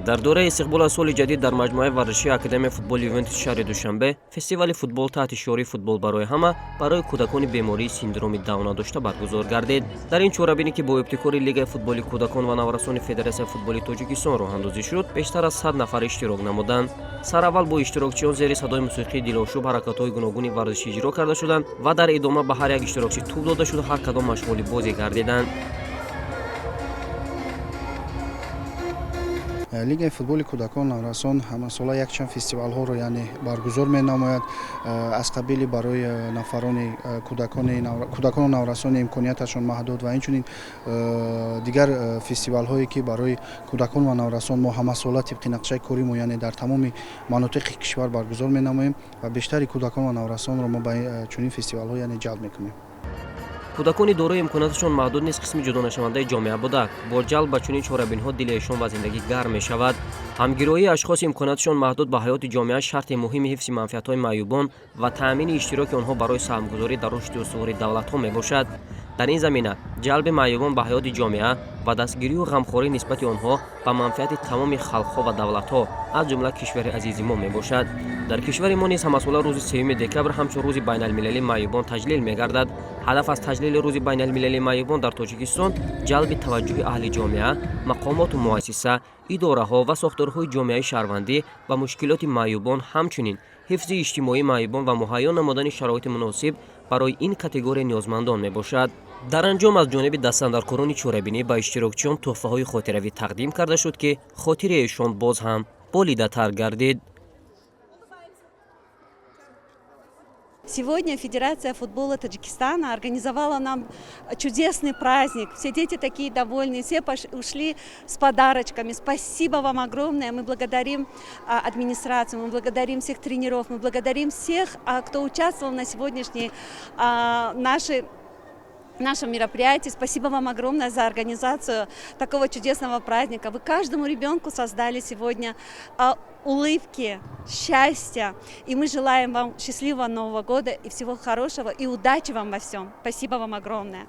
Дар доираи истиқбол аз соли ҷадид дар маҷмӯаи варзишии Академияи футболи Ювентуси шаҳри Душанбе фестивали футбол таҳти шиори «Футбол барои ҳама» барои кӯдакони бемории синдроми Даун надошта баргузор гардид. Дар ин чорабинӣ, ки бо ибтикори Лигаи футболи кӯдакон ва наврасони Федератсияи футболи Тоҷикистон роҳандозӣ шуд, бештар аз 100 нафар иштирок намуданд. Сараввал бо иштирокчиён зери садои мусиқии дилошӯб ҳаракатҳои гуногуни варзишӣ иҷро карда шуданд ва дар идома ба ҳар як иштирокчӣ тӯб дода шуду ҳар кадом машғули бозӣ гардиданд. Лигаи футболи кӯдакон наврасон ҳамасола якчанд фестивалҳоро, яъне, баргузор менамояд, аз қабили барои нафарони кӯдакону наврасони имконияташон маҳдуд ва инчунин дигар фестивалҳое, ки барои кӯдакон ва наврасон мо ҳамасола тибқи нақшаи корӣ мо, яъне, дар тамоми манотиқи кишвар баргузор менамоем ва бештари кӯдакон ва наврасонро мо ба чунин фестивалҳо, яъне, ҷалб мекунем. Кӯдакони дорои имконияташон маҳдуд низ қисми ҷудонашавандаи ҷомеа буда, бо ҷалб ба чунин чорабинҳо дили эшон ба зиндагӣ гарм мешавад. Ҳамгироии ашхоси имконияташон маҳдуд ба ҳаёти ҷомеа шарти муҳими ҳифзи манфиатҳои маъюбон ва таъмини иштироки онҳо барои саҳмгузорӣ дар рушди устувори давлатҳо мебошад. Дар ин замина ҷалби маъюбон ба ҳаёти ҷомеа ва дастгирию ғамхорӣ нисбати онҳо ба манфиати тамоми халқҳо ва давлатҳо, аз ҷумла кишвари азизи мо мебошад. Дар кишвари мо низ ҳамасола рӯзи 3 декабр ҳамчун Рӯзи байналмилалии маъюбон таҷлил мегардад. Ҳадаф аз таҷлили Рӯзи байналмилалии маъюбон дар Тоҷикистон ҷалби таваҷҷӯҳи аҳли ҷомеа, мақомоту муассиса, идораҳо ва сохторҳои ҷомеаи шаҳрвандӣ ба мушкилоти маъюбон, ҳамчунин ҳифзи иҷтимоии маъюбон ва муҳайё намудани шароити муносиб барои ин категорияи ниёзмандон мебошад. Дар анҷом аз ҷониби дастандаркорони чорабинӣ ба иштирокчиён тӯҳфаҳои хотиравӣ тақдим карда шуд, ки хотири эшон боз ҳам болидатар гардид. Сегодня Федерация футбола Таджикистана организовала нам чудесный праздник. Все дети такие довольные, все ушли с подарочками. Спасибо вам огромное. Мы благодарим администрацию, мы благодарим всех тренеров, мы благодарим всех, кто участвовал на сегодняшней нашей нашем мероприятии. Спасибо вам огромное за организацию такого чудесного праздника. Вы каждому ребенку создали сегодня улыбки, счастья. И мы желаем вам счастливого Нового года и всего хорошего, и удачи вам во всем. Спасибо вам огромное.